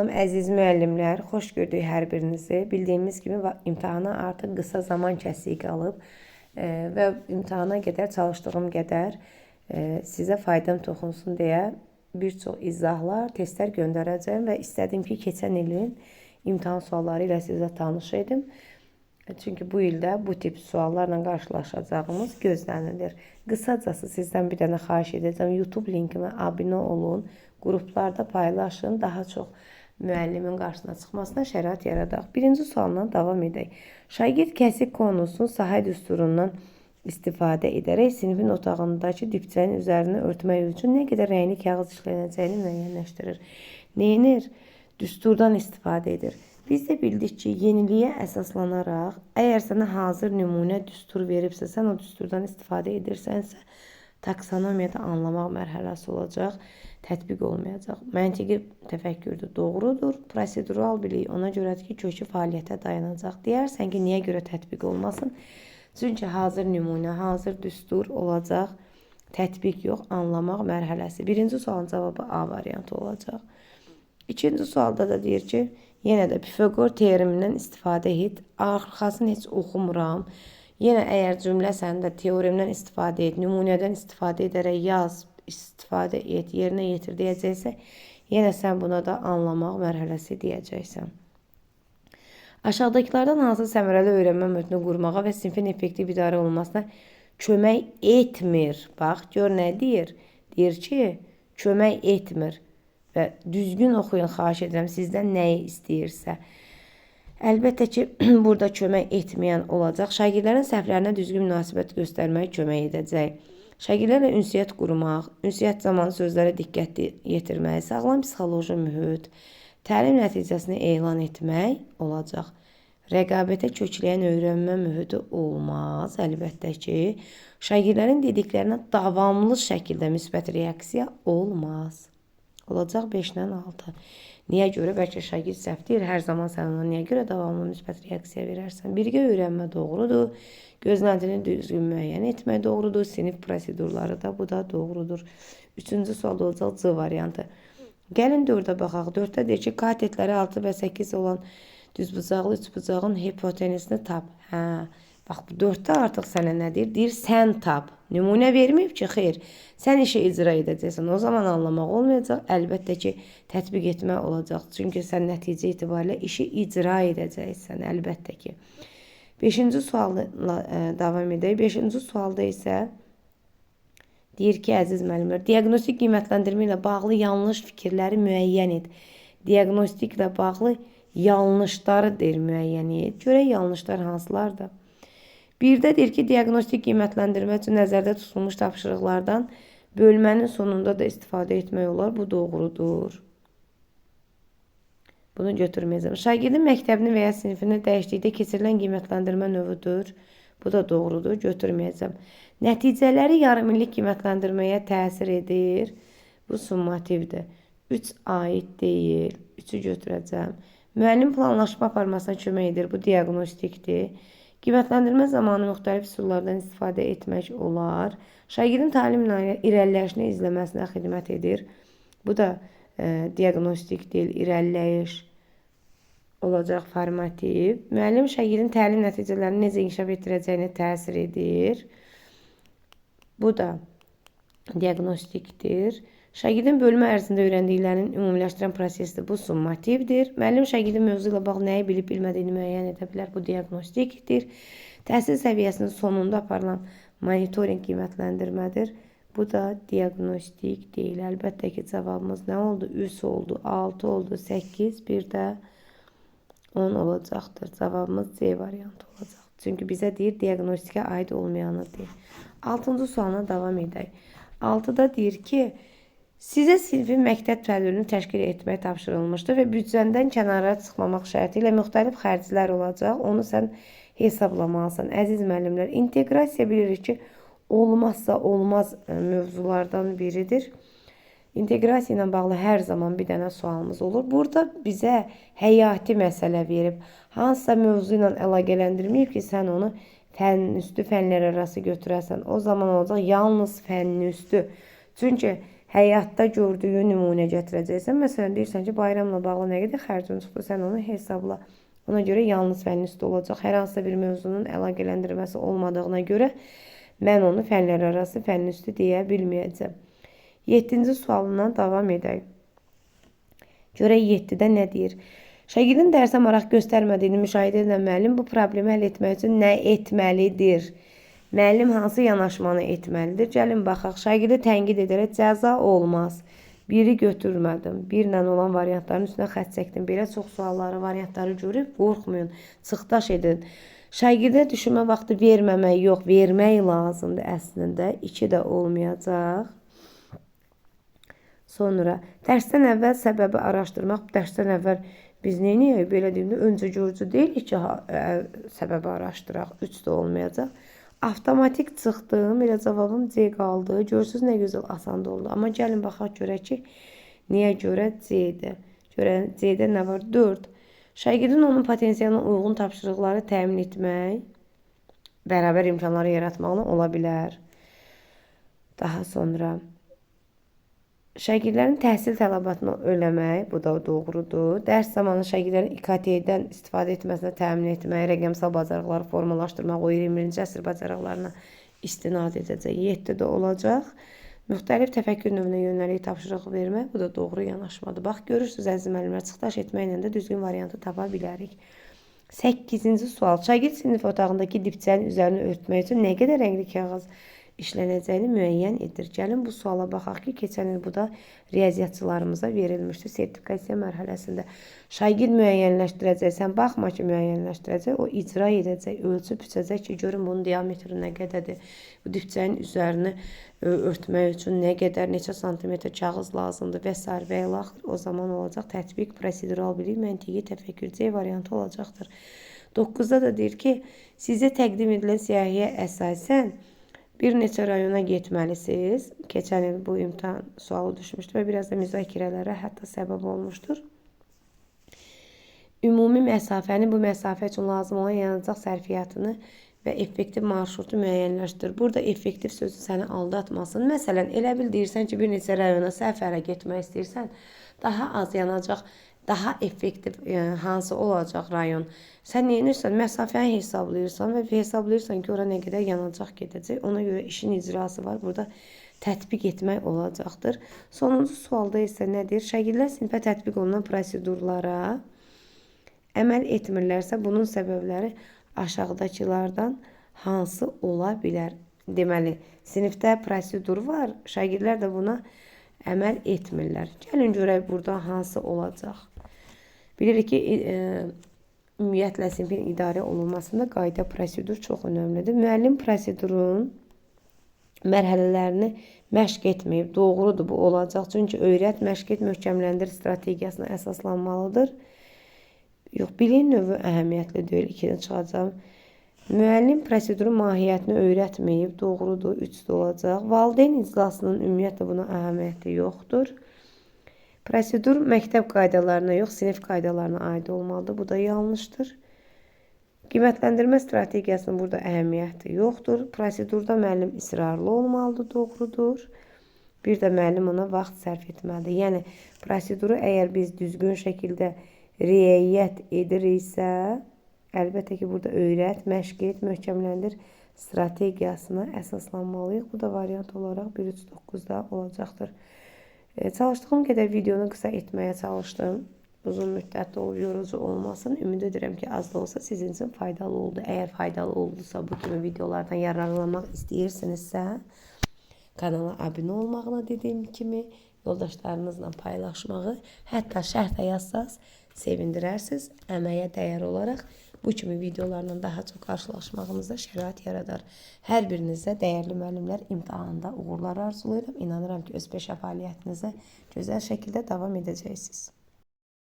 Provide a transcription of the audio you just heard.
Əziz müəllimlər, xoş gördük hər birinizi. Bildiyimiz kimi imtahana artıq qısa zaman kəsiyi qalıb və imtahana qədər çalışdığım qədər sizə faydam toxunsun deyə bir çox izahlar, testlər göndərəcəyəm və istədim ki, keçən ilin imtahan sualları ilə sizə tanış edim. Çünki bu ildə bu tip suallarla qarşılaşacağımız gözlənilir. Qısacası sizdən bir dənə xahiş edəcəm. YouTube linkimə abunə olun, qruplarda paylaşın, daha çox müəllimin qarşısına çıxmasına şərait yaradaq. Birinci sualla davam edək. Şagird kəsik konusun sahə düsturundan istifadə edərək sinifin otağındakı dipçənin üzərini örtmək üçün nə qədər rəngli kağız işlənəcəyini müəyyənləşdirir. Neynir? Düsturdan istifadə edir. Biz də bildik ki, yeniliyə əsaslanaraq, əgər sənə hazır nümunə düstur veribsə, sən o düsturdan istifadə edirsənsə, taksonomiyada anlamaq mərhələsi olacaq, tətbiq olmayacaq. Məntiqi təfəkkürdür, doğrudur. Prosedural bilik ona görədir ki, kökü fəaliyyətə dayanacaq. Deyərsən ki, niyə görə tətbiq olmasın? Çünki hazır nümunə, hazır düstur olacaq. Tətbiq yox, anlamaq mərhələsi. Birinci sualın cavabı A variantı olacaq. İkinci sualda da deyir ki, yenə də Pifaqor teoremindən istifadə et. Arxasını heç oxumuram. Yenə əgər cümlə səndə teoremdən istifadə et, nümunədən istifadə edərək yaz, istifadə et, yerinə yetir deyəcəksə, yenə sən buna da anlamaq mərhələsi deyəcəksən. Aşağıdakılardan hansı səmərəli öyrənmə mühitini qurmağa və sinfin effektiv idarə olunmasına kömək etmir? Bax, gör nə deyir? Deyir ki, kömək etmir. Və düzgün oxuyun, xahiş edirəm, sizdən nəyi istəyirsə. Əlbəttə ki, burada kömək etməyən olacaq. Şagirdlərin səhvlərinə düzgün münasibət göstərmək kömək edəcək. Şagirdlərlə ünsiyyət qurmaq, ünsiyyət zamanı sözlərə diqqət yetirmək, sağlam psixoloji mühit, təlim nəticəsini elan etmək olacaq. Rəqabətə kökləyən öyrənmə mühiti olmaz, əlbəttə ki. Şagirdlərin dediklərinə davamlı şəkildə müsbət reaksiya olmaz. Olacaq 5-lə 6. Niyə görə? Bəlkə şagird səhv deyir. Hər zaman sən ona niyə görə davamlı müsbət reaksiya verərsən? Birgə öyrənmə doğrudur. Gözləntini düzgün müəyyən etmək doğrudur. Sinif prosedurları da bu da doğrudur. Üçüncü sualda olacaq C variantı. Gəlin 4-ə baxaq. 4-də deyir ki, katetləri 6 və 8 olan düzbucaqlı üçbucağın hipotenusunu tap. Hə, bax bu 4-də artıq sənə nə deyir? Deyir, sən tap. Nümunə verməyib ki, xeyr. Sən işi icra edəcəksən. O zaman anlamaq olmayacaq. Əlbəttə ki, tətbiq etmək olacaq. Çünki sən nəticə itibarilə işi icra edəcəksən, əlbəttə ki. 5-ci sualla davam edək. 5-ci sualda isə deyir ki, əziz müəllimlər, diaqnostik qiymətləndirmə ilə bağlı yanlış fikirləri müəyyən et. Diaqnostiklə bağlı yanlışları deyir, müəyyən et. Görək yanlışlar hansılardır? Birdə deyir ki, diaqnostik qiymətləndirmə üçün nəzərdə tutulmuş tapşırıqlardan bölmənin sonunda da istifadə etmək olar. Bu doğrudur. Bunu götürməyəcəm. Şagirdin məktəbini və ya sinifini dəyişdikdə keçirilən qiymətləndirmə növüdür. Bu da doğrudur. Götürməyəcəm. Nəticələri yarımillik qiymətləndirməyə təsir edir. Bu summativdir. 3 aid deyil. 3-ü götürəcəm. Müəllim planlaşma aparmasına kömək edir. Bu diaqnostikdir. Qiymətləndirmə zamanı müxtəlif üsullardan istifadə etmək olar. Şagirdin təlimlə irəliləyişini izləməsinə xidmət edir. Bu da diaqnostik deyil, irəliləyiş olacaq formativ. Müəllim şagirdin təlim nəticələrini necə inkişaf etdirəcəyinə təsir edir. Bu da diaqnostikdir. Şagirdin bölmə ərzində öyrəndiklərinin ümumiləşdirən prosesidir. Bu summativdir. Müəllim şagirdin mövzu ilə bağlı nəyi bilib bilmədiyini müəyyən edə bilər. Bu diaqnostikdir. Təhsil səviyyəsinin sonunda aparılan monitorinq qiymətləndirmədir. Bu da diaqnostik deyil. Əlbəttə ki, cavabımız nə oldu? 3 oldu, 6 oldu, 8, bir də 10 olacaqdır. Cavabımız C variantı olacaq. Çünki bizə deyir, diaqnostikə aid olmayanı deyir. 6-cı sualına davam edək. 6-da deyir ki, sizə sinfin məktəb tədbirini təşkil etmək tapşırılmışdır və büdcəndən kənara çıxmamaq şərti ilə müxtəlif xərclər olacaq. Onu sən hesablamalısan. Əziz müəllimlər, inteqrasiya bilirik ki, olmazsa olmaz mövzulardan biridir. İnteqrasiya ilə bağlı hər zaman bir dənə sualımız olur. Burada bizə həyati məsələ verib, hansısa mövzu ilə əlaqələndirməyib ki, sən onu fənn üstü, fənlər arası götürəsən. O zaman olacaq yalnız fənn üstü. Çünki Həyatda gördüyün nümunə gətirəcəksən. Məsələn, deyirsən ki, bayramla bağlı nə qədər xərcin çıxdı, sən onu hesabla. Ona görə yalnız fənni üstü olacaq. Hər hansısa bir mövzunun əlaqələndirməsi olmadığına görə mən onu fənlər arası fənni üstü deyə bilməyəcəm. 7-ci sualından davam edək. Görək 7-də nə deyir? Şagirdin dərsə maraq göstərmədiyini müşahidə edən müəllim bu problemi həll etmək üçün nə etməlidir? Müəllim hansı yanaşmanı etməlidir? Gəlin baxaq. Şagirdi tənqid edərək cəza olmaz. Biri götürmədim. Birlə olan variantların üstünə xətt çəkdim. Belə çox sualları, variantları görüb qorxmayın. Çıxdaş edin. Şagirdə düşünmə vaxtı verməmək yox, vermək lazımdır əslində. 2 də olmayacaq. Sonra dərsdən əvvəl səbəbi araşdırmaq. Dərsdən əvvəl biz nə edək? Belə deyim də, öncə görücü deyilik ki, səbəbi araşdıraq. 3 də olmayacaq. Avtomatik çıxdım. Elə cavabım C qaldı. Görürsünüz nə gözəl asan oldu. Amma gəlin baxaq görək ki, niyə görə C-dir. Görək C-də nə var? 4. Şagirdin onun potensialına uyğun tapşırıqları təmin etmək, bərabər imkanları yaratmaqla ola bilər. Daha sonra şagirdlərin təhsil tələbatını öləmək, bu da doğrudur. Dərs zamanı şagirdlərin İKT-dən istifadə etməsinə təmin etmək, rəqəmsal bacarıqları formalaşdırmaq, o 21-ci əsr bacarıqlarına istinad edəcək. 7 də olacaq. Müxtəlif təfəkkür növünə yönəlik tapşırıq vermək, bu da doğru yanaşmadır. Bax, görürsünüz əziz müəllimlər, çıxdaş etməklə də düzgün variantı tapa bilərik. 8-ci sual. Şagird sinif otağındakı dipçənin üzərini örtmək üçün nə qədər rəngli kağız işlənəcəyini müəyyən edir. Gəlin bu suala baxaq ki, keçən il bu da riyaziyyatçılarımıza verilmişdi sertifikasiya mərhələsində. Şagird müəyyənləşdirəcək. Sən baxma ki, müəyyənləşdirəcək. O icra edəcək, ölçüb biçəcək ki, görün bunun diametri nə qədərdir. Bu dipçənin üzərini örtmək üçün nə qədər, neçə santimetr kağız lazımdır və sair və ilaxır. O zaman olacaq tətbiq, prosedural bilik, məntiqi təfəkkür C variantı olacaqdır. 9-da da deyir ki, sizə təqdim edilən siyahıya əsasən bir neçə rayona getməlisiniz. Keçən il bu imtahan sualı düşmüşdü və biraz da müzakirələrə hətta səbəb olmuşdur. Ümumi məsafəni, bu məsafə üçün lazım olan yanacaq sərfiyyatını və effektiv marşrutu müəyyənləşdir. Burada effektiv sözü səni aldatmasın. Məsələn, elə bil deyirsən ki, bir neçə rayona səfərə getmək istəyirsən, daha az yanacaq, daha effektiv hansı olacaq rayon. Sən nə edirsən? Məsafəni hesablayırsan və hesablayırsan ki, ora nə qədər yanacaq gedəcək. Ona görə işin icrası var. Burada tətbiq etmək olacaqdır. Sonuncu sualda isə nə deyir? Şagirdlər sinifə tətbiq olunan prosedurlara əməl etmirlərsə, bunun səbəbləri aşağıdakılardan hansı ola bilər? Deməli, sinifdə prosedur var, şagirdlər də buna əməl etmirlər. Gəlin görək burada hansı olacaq. Bilirik ki, ümumiyyətlə sinifin idarə olunmasında qayda, prosedur çox önəmlidir. Müəllim prosedurun mərhələlərini məşq etməyib. Doğrudur, bu olacaq. Çünki öyrət, məşq et, möhkəmləndir strategiyasına əsaslanmalıdır. Yox, biliyin növü əhəmiyyətli deyil. 2-də çıxacağım. Müəllim prosedurun mahiyyətini öyrətməyib. Doğrudur, 3-də olacaq. Valideyn iclasının ümumiyyətlə buna əhəmiyyəti yoxdur. Prosedur məktəb qaydalarına yox, sinif qaydalarına aid olmalıdır. Bu da yanlışdır. Qiymətləndirmə strategiyasının burada əhəmiyyəti yoxdur. Prosedurda müəllim israrlı olmalıdır, doğrudur. Bir də müəllim ona vaxt sərf etməlidir. Yəni, proseduru əgər biz düzgün şəkildə riayət ediriksə, əlbəttə ki, burada öyrət, məşq et, möhkəmləndir strategiyasına əsaslanmalıyıq. Bu da variant olaraq 1-3-9-da olacaqdır. Çalışdığım qədər videonu qısa etməyə çalışdım. Uzun müddətli olub, yorucu olmasın. Ümid edirəm ki, az da olsa sizin üçün faydalı oldu. Əgər faydalı oldusa, bu kimi videolardan yararlanmaq istəyirsinizsə, kanala abunə olmağına dediyim kimi, yoldaşlarınızla paylaşmağı, hətta şərh də yazsaz, sevindirərsiniz. Əməyə dəyər olaraq bu kimi videolarla daha çox qarşılaşmağımıza şərait yaradar. Hər birinizə dəyərli müəllimlər imtahanda uğurlar arzulayıram. İnanıram ki, öz peşə fəaliyyətinizə gözəl şəkildə davam edəcəksiniz.